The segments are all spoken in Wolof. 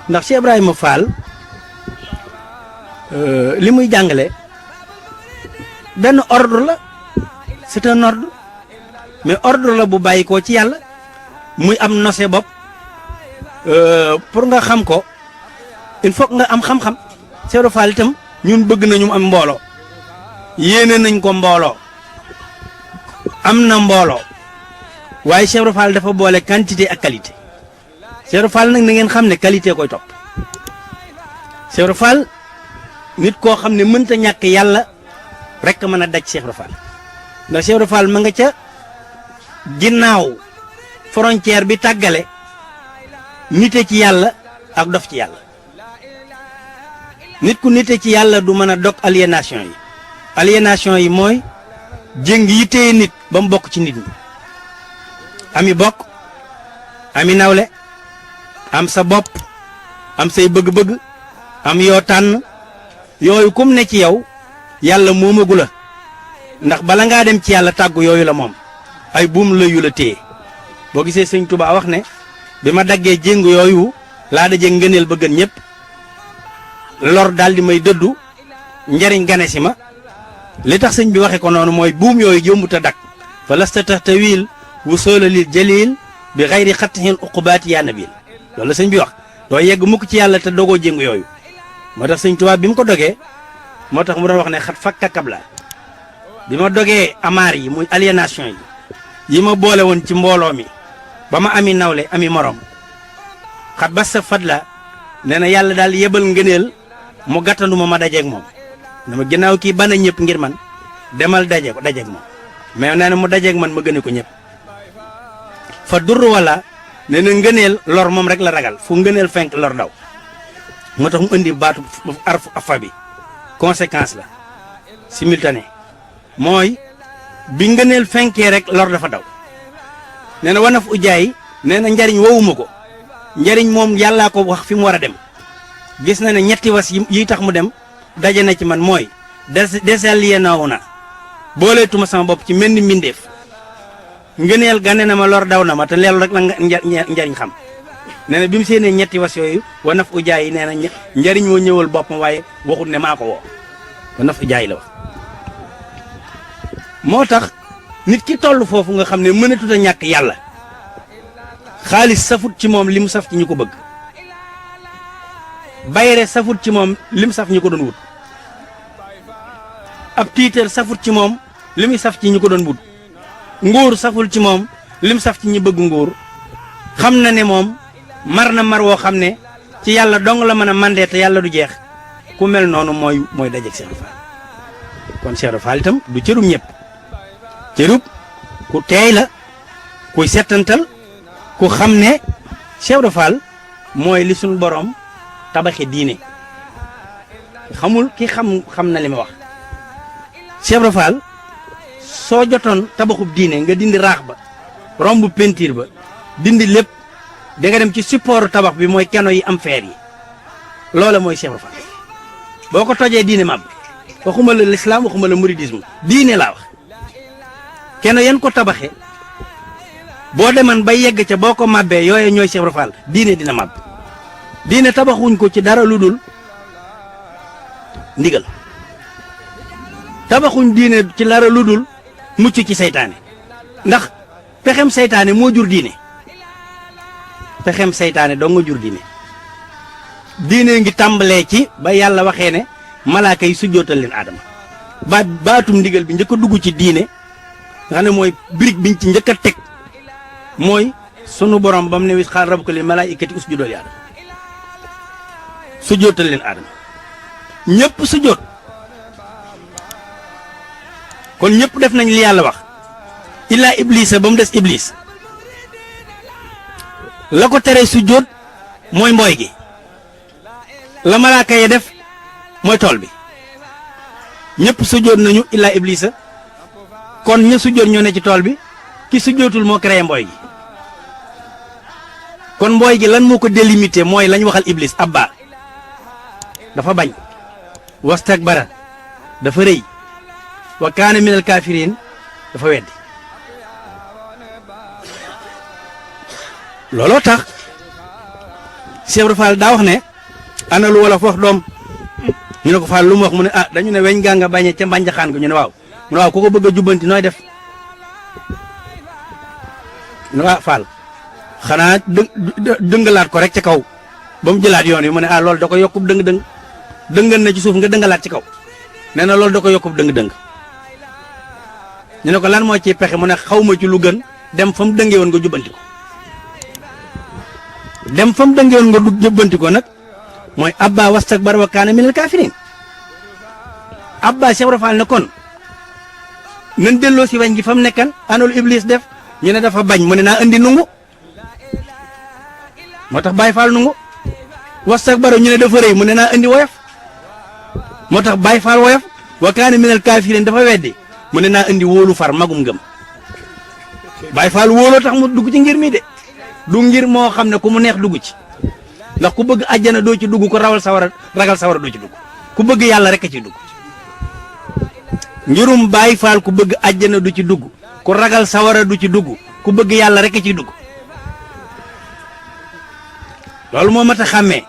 ndax Cheikh Ibrahima Fall li muy jàngale benn ordre la c'est un ordre mais ordre la bu bàyyi ko ci yàlla muy am nose bopp pour nga xam ko il faut nga am xam-xam Cheikh Ibrahima Fall itam ñun bëgg nañu am mbooloo yéene nañ ko mbooloo am na mbooloo waaye Cheikh Ibrahima Fall dafa boole quantité ak qualité Cheikh Ibrahima Fall nag na ngeen xam ne qualité koy topp Cheikh Ibrahima Fall nit koo xam ne mënta ñàkk yàlla rek mën a daj Cheikh Ibrahima Fall ndax Cheikh Ibrahima Fall ma nga ca ginnaaw frontière bi tàggale nite ci yàlla ak dof ci yàlla nit ku nite ci yàlla du mën a dog aliénation yi mooy jëng yi téye nit ba mu bokk ci nit ñi ami bokk ami nawle am sa bopp am say bëgg-bëgg am yoo tànn yooyu kum ne ci yow yàlla moomagu la ndax bala ngaa dem ci yàlla tàggu yooyu la moom ay buum la yu la téye boo gisee sëñ Tuubaa wax ne bi ma daggee jéng yooyu laa daje ngëneel ba gën ñëpp lor daal di may dëddu njariñ gane si ma li tax sëñ bi waxe ko noonu mooy buum yooyu jëmbut a dak fa lasta tax tawil wu soola lil jalil bi xayri xattixin uqubaati yaa nabil loolu la sëñ bi wax doo yegg mukk ci yàlla te dogoo jéng yooyu moo tax sëñ Tuubaa bi mu ko dogee moo tax mu doon wax ne xat fakka kabla bi ma dogee amaar yi muy aliénation yi ma boole woon ci mbooloo mi ba ma ami nawle ami morom xat bas sa fadla nee na yàlla daal yebal ngëneel mu gàttandu ma dajeeg moom dama ginnaaw kii bana ñëpp ngir man demal dajeeg moom mais nee na mu dajeeg man ma gëne ko ñëpp fa dur wala nee na ngëneel lor moom rek la ragal fu ngëneel fenk lor daw moo tax mu indi baatu arfu afa bi conséquence la simultané mooy bi ngëneel fenkee rek lor dafa daw nee na wanaf ujaay nee na njariñ wowuma ko njariñ moom yàllaa ko wax fi mu war a dem gis na ne ñetti was yi tax mu dem daje na ci man mooy desalié naaw na booleetuma sama bopp ci mel ni mbindeef ngëneel gane na ma lor daw na ma te leelu rek la njariñ xam nee na bi mu séenee ñetti was yooyu wanaf ujaay yi nee na njariñ moo ñëwal boppam waaye waxut ne maa ko woo wanaf ujaay la wax moo tax nit ki toll foofu nga xam ne mënatut a ñàkk yàlla xaalis safut ci moom li mu saf ci ñu ko bëgg bayre safut ci moom li mu saf ñu ko doon wut ab tiitër safut ci moom li muy saf ci ñu ko doon wut nguur saful ci moom li mu saf ci ñi bëgg nguur xam na ne moom mar na mar woo xam ne ci yàlla dong la mën a mandee te yàlla du jeex ku mel noonu mooy dajeeg Cheikh Ibra Fall kon Cheikh Ibra Fall itam du cërub ñëpp cërub ku teey la kuy settantal ku xam ne Cheikh Ibra Fall mooy li suñu borom tabaxe diine xamul ki xam na li ma wax Cheikh Ibra Fall soo jotoon tabaxub diine nga dindi raax ba romb pentiir ba dindi lépp da nga dem ci support tabax bi mooy keno yi am feer yi loola mooy Cheikh Ibra Fall boo ko tojee diine mab waxuma la l'islam waxuma la mouridisme diine laa wax keno yan ko tabaxe boo deman ba yegg ca boo ko mabbee yooye ñooy Cheikh Ibra Fall diine dina mab diine tabaxuñ ko ci dara lu dul ndigal tabaxuñ diine ci dara lu dul mucc ci seytaane ndax pexem seytaane moo jur diine pexem seytaane doo nga jur diine diine ngi tàmbalee ci ba yàlla waxee ne malaaka yi sujjootal leen aadama baatum ndigal bi njëkk a dugg ci diine nga xam ne mooy brique biñ ci njëkk a teg mooy sunu borom ba mu ne wis xaal rabbuka lil malaa'ikati usjudu li aadama sujjootal leen aadama ñëpp sujjoot kon ñëpp def nañ li yàlla wax illaa iblisa ba mu des iblis la ko tere sujjoot mooy mbooy gi la malaaka yi def mooy tool bi ñëpp sujjoot nañu illaa iblisa kon ña sujjoot ñoo ne ci tool bi ki sujjootul moo créé mbooy gi kon mbooy gi lan moo ko délimité mooy lañ waxal iblis abba dafa bañ wastakbara dafa rëy wa kaana minal kaafiriin dafa weddi looloo tax Cheikh Ibra Fall daa wax ne ana lu wala wax doom ñu ne ko Fall lu mu wax mu ne ah dañu ne weñ gaa nga bañee ca mbànjaxaan ko ñu ne waaw mu ne waaw ku ko bëgg a jubbanti nooy def ñu ne Fall xanaa dëngalaat ko rek ca kaw ba mu jëlaat yoon wi mu ne ah loolu da ko yokkub dëng-dëng dëngal na ci suuf nga dëngalaat ci kaw nee na loolu da ko yokkub dëng-dëng ñu ne ko lan moo ciy pexe mu ne xaw ma ci lu gën dem fa mu dëngee woon nga jubbanti ko dem fa mu dëngee woon nga jubbanti ko nag mooy abba wastakbara wa kaana minal kaafiriin abba Cheikh Ibra Fall ne kon nan delloo si weñ gi fa mu nekkan anul iblis def ñu ne dafa bañ mu ne naa andi nungu moo tax Baye Fall nungu wastakbara ñu ne dafa rëy mu ne naa andi woyof moo tax Baye Fall woyof wa kaana minal kaafiriin dafa weddi mu ne naa andi wóolu far magum ngëm Baye Fall wóoloo tax mu dugg ci ngir mi de du ngir moo xam ne ku mu neex dugg ci ndax ku bëgg àjjana doo ci dugg ku ragal sawara doo ci dugg ku bëgg yàlla rek a ci dugg ngirum Baye Fall ku bëgg àjjana du ci dugg ku ragal sawara du ci dugg ku bëgg yàlla rek a ciy dugg loolu moo mat a xàmmee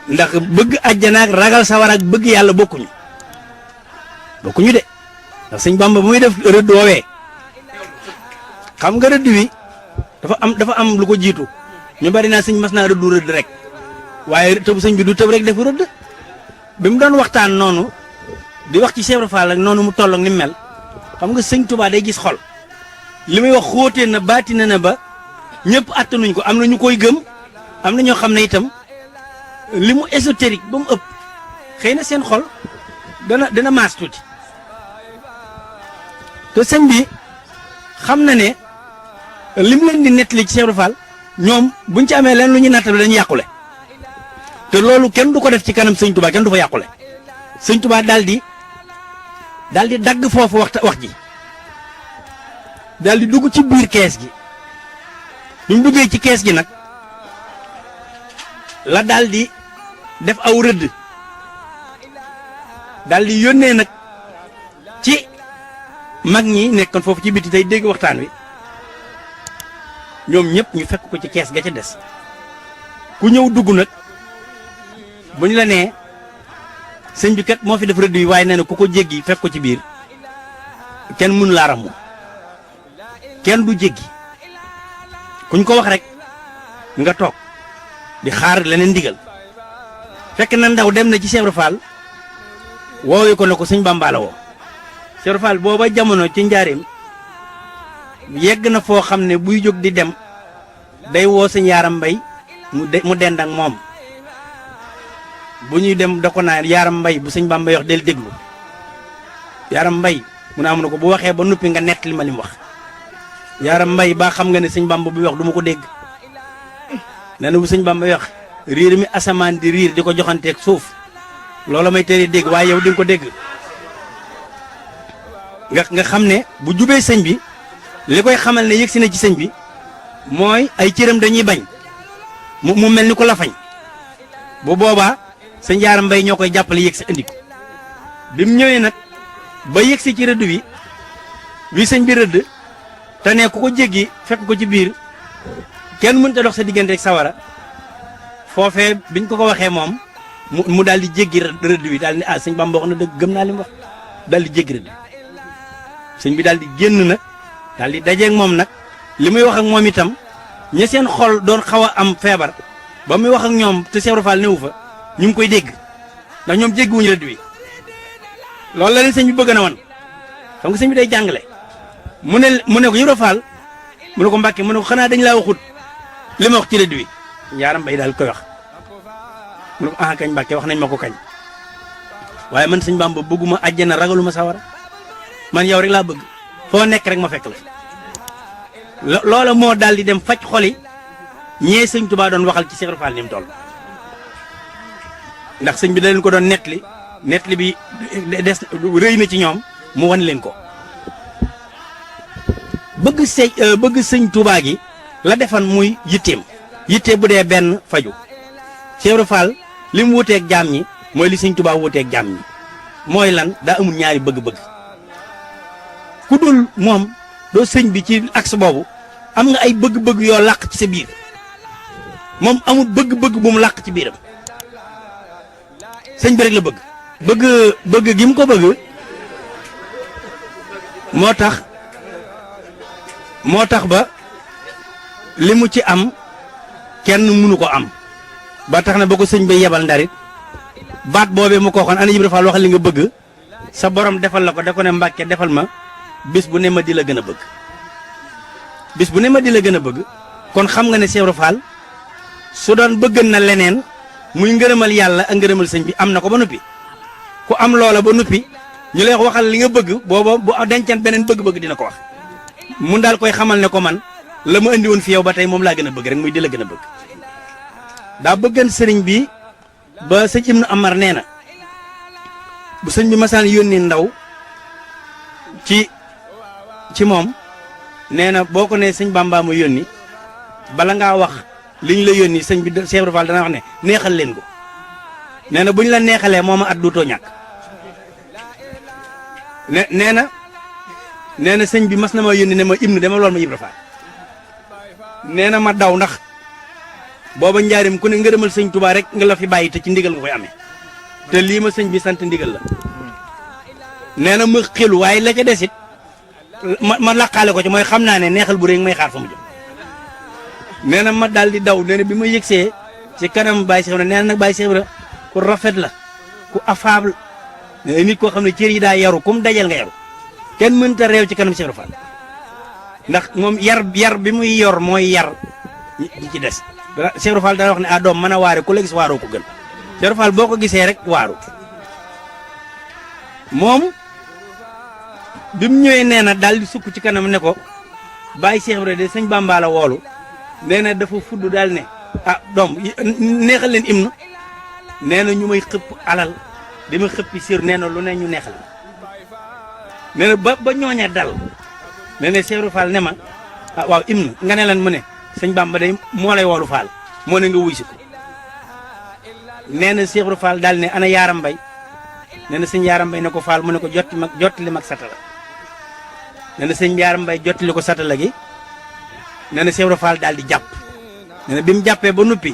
ndax bëgg àjjana ak ragal sawara ak bëgg yàlla bokkuñu de ndax sëñ Bamba bu muy def rëdd woowee xam nga rëdd wi dafa am lu ko jiitu ñu bari naa sëñ mas naa rëdd rek waaye tëb sëñ bi du tëb rek def rëdd bi mu doon waxtaan noonu di wax ci Cheikh Ibra Fall ak noonu mu toll ak ni mu mel xam nga sëñ Touba day gis xol li muy wax xóotee na baati na ba ñëpp attanuñ ko am na ñu koy gëm am na ñoo xam ne itam li mu ésotérique ba mu ëpp xëy na seen xol dana maas tuuti te sëñ bi xam na ne li mu leen di nettali ci Cheikh Ibra Fall ñoom buñ ci amee leen lu ñuy nattale dañuy yàqule te loolu kenn du ko def ci kanam sëñ Touba kenn du fa yàqule sëñ Touba daal di dagg foofu wax ji daal di dugg ci biir kees gi bi mu duggee ci kees gi nag la daal di def aw rëdd daal di yónnee nag ci mag ñi nekkoon foofu ci biti tey dégg waxtaan wi ñoom ñëpp ñu fekk ko ci kees ga ca des ku ñëw dugg nag bu ñu la nee sëñ bi kat moo fi def rëdd yi waaye nee na ku ko jéggi fekk ko ci biir kenn mënu laa ramu kenn du jéggi kuñ ko wax rek nga toog di xaar leneen ndigal fekk na ndaw dem na ci Cheikh Ibra Fall woowee ko ne ko sëñ Bamba la woo Cheikh Ibra Fall booba jamono ci njaareem yegg na foo xam ne buy jóg di dem day woo sëñ Yaaram Mbay mu dend ak moom bu ñuy dem da ko naan Yaaram Mbay bu sëñ Bamba wax del déglu Yaaram Mbay mu ne am na ko bu waxee ba noppi nga nettali ma li mu wax Yaaram Mbay ba xam nga ne sëñ Bamba bu wax du ma ko dégg nee na bu sëñ Bamba wax riir mi asamaan di riir di ko joxanteeg suuf loola may tere dégg waaye yow di nga ko dégg nga xam ne bu jubee sëñ bi li koy xamal ne yëg si na ci sëñ bi mooy ay cëram dañuy bañ mu mel ni ko la fañ bu boobaa sëñ Yaaram Mbay ñoo koy jàppale yëg si andi ko bi mu ñëwee nag ba yëg si ci rëdd wi sëñ bi rëdd te ne ku ko jéggi fekk ko ci biir kenn mënut a dox sa diggante ak sawara foofee biñ ko waxee moom mu daal di jéggi rëdd wi daal di ne ah sëñ Bamba wax na dëgg gëm naa li mu wax daal di jéggi rëdd sëñ bi daal di génn nag daal di dajeeg moom nag li muy wax ak moom itam ña seen xol doon xaw a am feebar ba muy wax ak ñoom te Cheikh Ibra Fall newu fa ñu ngi koy dégg ndax ñoom jéggiwuñu rëdd wi loolu la leen sëñ bi bëgg na wan xam nga sëñ bi day jàngale mu ne ko Ibra Fall mu ne ko Mbàkke mu ne ko xanaa dañ laa waxut li ma wax ci rëdd wi Yaaram Mbay daal koy wax mu ne ko ah kañ Mbàkke wax nañ ma ko kañ waaye man sëñ Bamba bëgguma àjjana ragaluma sawara man yow rek laa bëgg foo nekk rek ma fekk la loola moo daal di dem faj xoli ñee sëñ Tuubaa doon waxal ci Cheikh Ibra Fall ni mu toll ndax sëñ bi da leen ko doon nettali bi des rëy na ci ñoom mu wan leen ko bëgg sëñ Tuubaa gi la defan muy yitteem yitte bu dee benn faju Cheikh Ibra Fall li mu wuteeg jaam ñi mooy li sëñ Tuubaa wuteeg jaam ñi mooy lan daa amul ñaari bëgg-bëgg ku dul moom doo sëñ bi ci axe boobu am nga ay bëgg-bëgg yoo làq ci sa biir moom amul bëgg-bëgg bu mu làq ci biiram sëñ bi rek la bëgg gi mu ko bëgg moo tax ba li mu ci am kenn mënu ko am ba tax na ba ko sëñ bi yebal ndarit baat boobee mu ko waxoon ana Ibra Fall wax li nga bëgg sa borom defal la ko da ko ne Mbàkke defal ma bis bu ne ma di la gën a bëgg bis bu ne ma di la gën a bëgg kon xam nga ne Cheikh Ibra Fall su doon bëgg na leneen muy ngërëmal yàlla ak ngërëmal sëñ bi am na ko ba noppi ku am loola ba noppi ñu lay waxal li nga bëgg booba bu denceen beneen bëgg-bëgg dina ko wax mun daal koy xamal ne ko man la ma andi woon fi yow ba tey moom laa gën a bëgg rek muy di la gën a bëgg daa bëggan sëriñ bi ba sëñ Ibnu Amar nee na bu sëñ bi masaan yónni ndaw ci moom nee na boo ko nee sëñ Bamba ma yónni bala ngaa wax li ñu la yónni sëñ bi Cheikh Ibra Fall dana wax ne neexal leen ko nee na bu ñu la neexalee mooma at duutoo ñàkk nee na sëñ bi mas na ma yónni ne ma Ibnu dama lool ma Ibra Fall nee na ma daw ndax booba njaarim ku ne ngërëmal sëñ Touba rek nga la fi bàyyi te ci ndigal nga koy amee te lii ma sëñ bi sant ndigal la nee na ma xelu waaye la ca desit ma laqaale ko ci mooy xam naa ne neexal bu rëy may xaar fa mu jëm nee na ma daal di daw nee na bi ma yëgsee ci kanam Baye Cheikh Ibra nee na nag Baye Cheikh Ibra ku rafet la ku affable nee na nit koo xam ne cër yi daa yaru kum dajal nga yaru kenn mënta réew ci kanam Cheikh Ibra Fall ndax moom yar bi muy yor mooy yar ñi ci des Cheikh Ibra Fall dana wax ne ah doom mën a waare ku la gis waaroo ko gën Cheikh Ibra Fall boo ko gisee rek waaru moom bi mu ñëwee nee na daal di sukk ci kanam ne ko Baye Cheikh Ibra de sëñ Bamba la woolu nee na dafa fudd daal ne ah doom neexal leen Ibnu nee na ñu may xëpp alal di ma xëppi sir nee na lu ne ñu neexal nee na ba ñooña dal nee na Cheikh Ibra Fall ne ma ah waaw Ibnu nga ne lan mu ne sëñ Bamba day moo lay woolu Fall moo ne nga wuy si ko nee na Cheikh Ibra Fall daal ne ana Yaaram Mbay nee na sëñ Yaaram Mbay ne ko Fall mu ne ko jottali mag satala nee na sëñ Yaaram Mbay jottali ko satala gi nee na Cheikh Ibra Fall daal di jàpp nee na bi mu jàppee ba noppi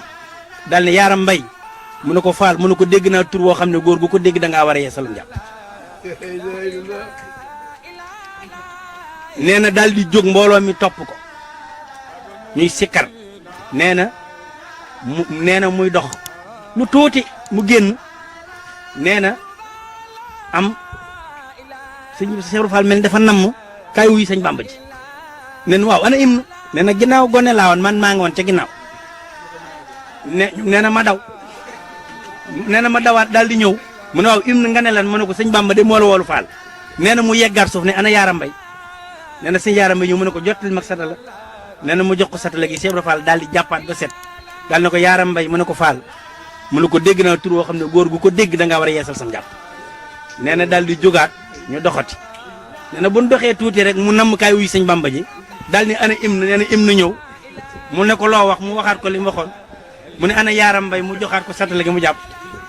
daal ne Yaaram Mbay mu ne ko Fall mu ne ko dégg naa tur woo xam ne góor gu ko dégg da ngaa war a yeesal njàpp nee na daal di jóg mbooloo mi topp ko ñuy sikkar nee na muy dox lu tuuti mu génn nee na am sëñ Cheikh Ibra Fall mel ni dafa namm kaay wuy sëñ Bamba ji nee na waaw ana Ibnu nee na ginnaaw gone laa woon man maa ngi woon ca ginnaaw nee na ma daw nee na ma dawaat daal di ñëw mu ne waaw Ibnu nga ne lan mu ne ko sëñ Bamba de moo la woolu Fall nee na mu yeggaat suuf ne ana Yaaram Mbay nee na sëñ Yaaram Mbay ñëw mu ne ko jottali mag satala nee na mu jox ko satala gi Cheikh Ibra Fall daal di jàppaat ba set daal ne ko Yaaram Mbay mu ne ko Fall mu ne ko dégg naa tur woo xam ne góor gu ko dégg da ngaa war a yeesal sam jàpp nee na daal di jógaat ñu doxati nee na bu ñu doxee tuuti rek mu namm kaay wuy sëñ Bamba ji daal ni ana Ibnu nee na Ibnu ñëw mu ne ko loo wax mu waxaat ko li mu waxoon mu ne ana Yaaram Mbay mu joxaat ko satala gi mu jàpp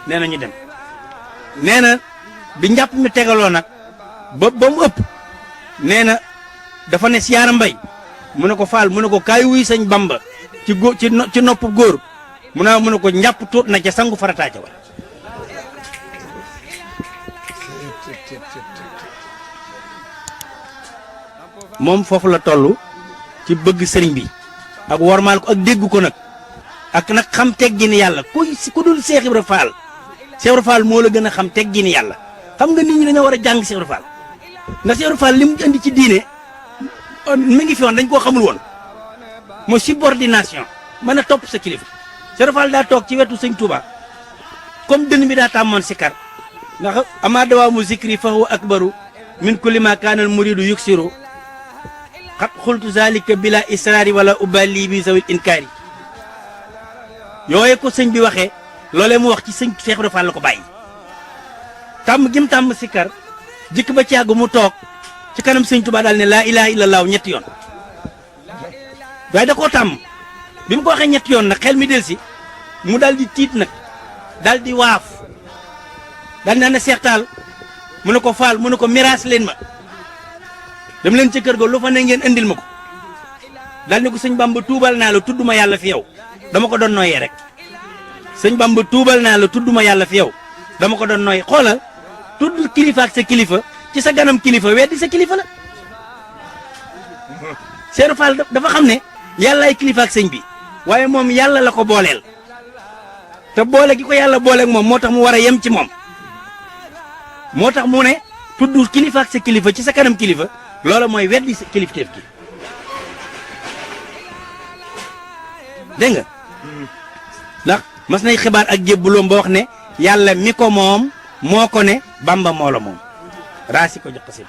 nee na ñu dem nee na bi njàpp mi tegaloo nag ba mu ëpp nee na dafa ne si Yaaram Mbay mu ne ko Fall mu ne ko kaay wuy sëñ Bamba ci nopp góor mu ne ko njàpp tuut na ca sangu farataa ca war moom foofu la toll ci bëgg sëriñ bi ak wormaal ko ak dégg ko nag ak nag xam teggini yàlla ku dul Cheikh Ibra Fall Cheikh Ibra Fall moo la gën a xam teggini yàlla xam nga nit ñi dañoo war a jàng Cheikh Ibra Fall ndax Cheikh Ibra Fall li mu indi ci diine mi ngi fi woon dañ koo xamul woon mooy subordination mën a topp sa kilifa Cheikh Ibra Fall daa toog ci wetu sëñ Touba comme dënn bi daa tàmmoon sikar ndax ama dawaamu zikri fa huwa akbaru min kulli ma kaana al muridu yuksiru xat xultu zalika bila israari wala ubali bi zawil inkaari yooye ko sëñ bi waxee loolee mu wax ci sëñ Cheikh Ibra Fall la ko bàyyi tàmm gim tàmm sikar jikk ba ci àgg mu toog ci kanam sëñ Touba daal ne laa ilaha illallah ñetti yoon waaye da koo tàmm bi mu ko waxee ñetti yoon nag xel mi del si mu daal di tiit nag daal di waaf daal di naan seextaal mu ne ko Fall mu ne ko miraas leen ma dem leen ca kër ga lu fa ne ngeen indil ma ko daal ne ko sëñ Bamba tuubal naa la tudduma yàlla fi yow dama ko doon noyyee rek sëñ Bamba tuubal naa la tudduma yàlla fi yow dama ko doon noyyi xoolal tudd kilifa ak sa kilifa ci sa ganam kilifa weddi sa kilifa la Cheikh Fall dafa xam ne yàllaay kilifa ak sëñ bi waaye moom yàlla la ko booleel te boole gi ko yàlla booleeg moom moo tax mu war a yem ci moom moo tax mu ne tudd kilifa ak sa kilifa ci sa kanam kilifa loola mooy weddi sa kilifteef gi dégg nga ndax mas nay xibaar ak jébbuloom ba wax ne yàlla mi ko moom moo ko ne Bamba moo la moom raasi ko jox ko seen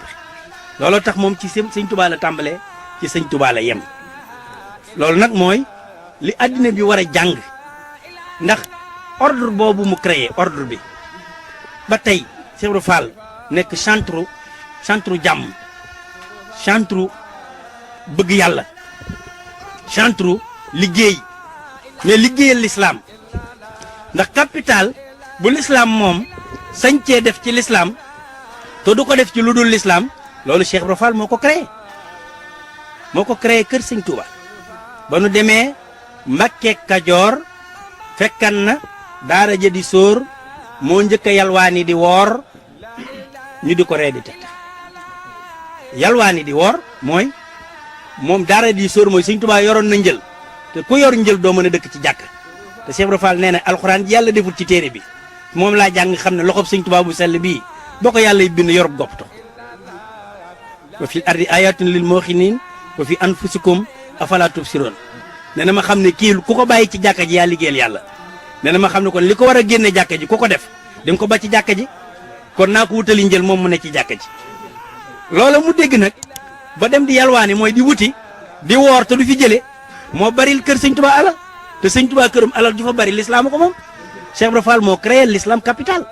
looloo tax moom ci sëñ Tuubaa la tàmbalee ci sëñ Tuubaa la yem loolu nag mooy li àddina bi war a jàng ndax ordre boobu mu créé ordre bi ba tey Cheikh Ibra Fall nekk chantre jàmm chantre bëgg yàlla chantre liggéey mais liggéeyal l'islam ndax capital bu l'islam moom sañcee def ci l'islam te du ko def ci lu dul l'islam loolu Cheikh Ibra Fall moo ko créé kër sëñ Touba ba nu demee Mbàkke Kajoor fekkan na daara ja di sóor moo njëkk a yalwaani di woor ñu di ko ree di teg yalwaani di woor mooy moom daara di sóor mooy sëñ Touba yoroon na njël te ku yor njël doo mën a dëkk ci jàkk te Cheikh Ibra Fall nee na alxuraan ji yàlla deful ci téere bi moom laa jàng xam ne loxob sëñ Touba bu sell bii boo ko yàlla bind yorub gopp to wa fi ardi ayatun lil muqinin wa fi anfusikum afala tubsirun nee na ma xam ne kii ku ko bàyyi ci jàkka ji yaa liggéeyal yàlla nee na ma xam ne kon li ko war a génne jàkka ji ku ko def di nga ko ba ci jàkka ji kon naa ko wutali njël moom mu ne ci jàkka ji loola mu dégg nag ba dem di yalwaani mooy di wuti di woor te du fi jële moo baril kër sëñ Touba alal te sëñ Touba këram alal ju fa bari l'islam ko moom Cheikh Ibra Fall moo créé l'islam capital